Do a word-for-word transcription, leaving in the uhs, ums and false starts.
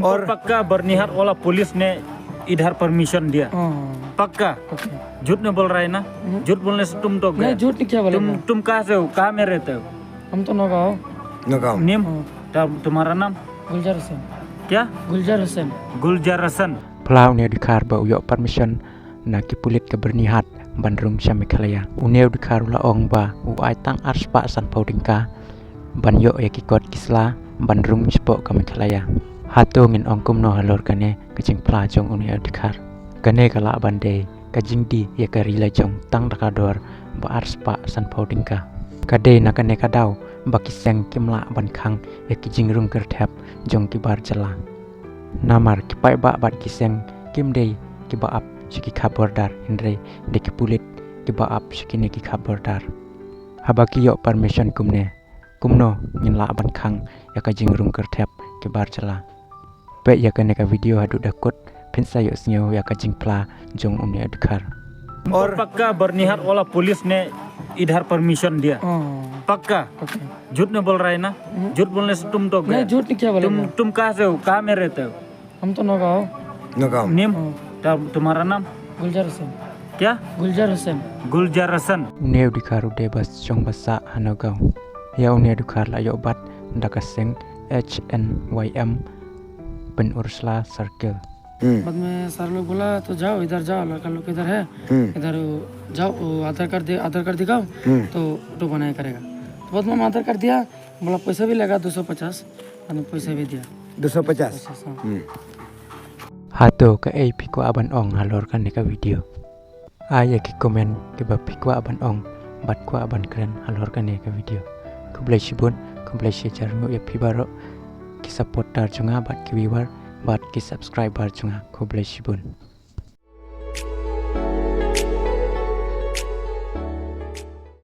और पक्का बरनिहाट वाला पुलिस ने इधर परमिशन दिया? हाँ। पक्का? ओके। झूठ नहीं बोल रहा है ना? हम्म। झूठ बोलने से तुम तो नहीं, गए। झूठ नहीं, क्या बोलेगा? तुम, तुम कहाँ से हो? कहाँ में रहते हो? हम तो नगांव। नगांव। नेम? हाँ। तब तुम्हारा नाम? गुलजार हुसैन। क्या? गुलजार हुसैन। गुलजार हुसैन। Phla une u dkhar ba u ïoh permission na ki pulit ka Byrnihat ban rung sha Meghalaya. Une u dkhar u la ong ba u ai tang arspah sanphew tyngka ban ïoh ïa ki kot ki sla ban rung shapoh ka Meghalaya. Hato ngin ong kumno halor kane ka jingphla jong une u dkhar? Kane ka lah ban dei ka jingdie ïa ka ri la jong tang da ka dor ba arspah sanphew tyngka. Ka dei na kane ka daw ba ki seng kim lah ban khang ïa ki jingrung kyrthep jong ki bar jylla. Namar ki paidbah bad ki seng kim dei kiba ap sha ki khap border, hynrei dei ki pulit kiba ap sha kine ki khap border. Haba ki ïoh permission kumne, kumno ngin lah ban khang ïa ka jingrung kyrthep ki bar jylla? Peit ïa kane ka video haduh da kut phin sa ïohsngew ïa ka jingphla jong une u dkhar. और पक्का बरनिहाट वाला पुलिस ने इधर परमिशन दिया? हाँ। पक्का? ओके। झूठ नहीं बोल रहा है ना? हम्म। झूठ बोलने से तुम तो गए। नहीं, झूठ नहीं, क्या बोलेगा? तुम, तुम कहाँ से हो? कहाँ में रहते हो? हम तो नगांव। नगांव। नेम? हाँ। तब तुम्हारा नाम? गुलजार हुसैन। क्या? गुलजार हुसैन। गुलजार हुसैन। Une u dkhar u dei ba shong ba sah ha Nagaon. Ïa une u dkhar la ïoh bat da ka seng H N Y M Pynursla Circle. हम्म। बाद में सर लोग बोला, "तो जाओ, इधर जाओ, लड़का लोग इधर है, हम्म। इधर जाओ, वो आधार कार्ड दे, आधार कार्ड दिखाओ, हम्म। तो ऑटो बनाया करेगा।" तो बाद में हम आधार कार्ड दिया, बोला, "पैसा भी लगा दो सौ पचास।" मैंने पैसा भी दिया। दो सौ पचास? पचास, हाँ। हम्म। Hato kaei phi kwah ban ong halor kane ka video? Ai ïa ki comment kiba phi kwah ban ong bad kwah ban kren halor kane ka video. Khublei shibun, khublei shihajar nguh ïa phi baroh ki supporter jong nga bad ki viewer bad ki subscriber jong nga. Khublei shibun.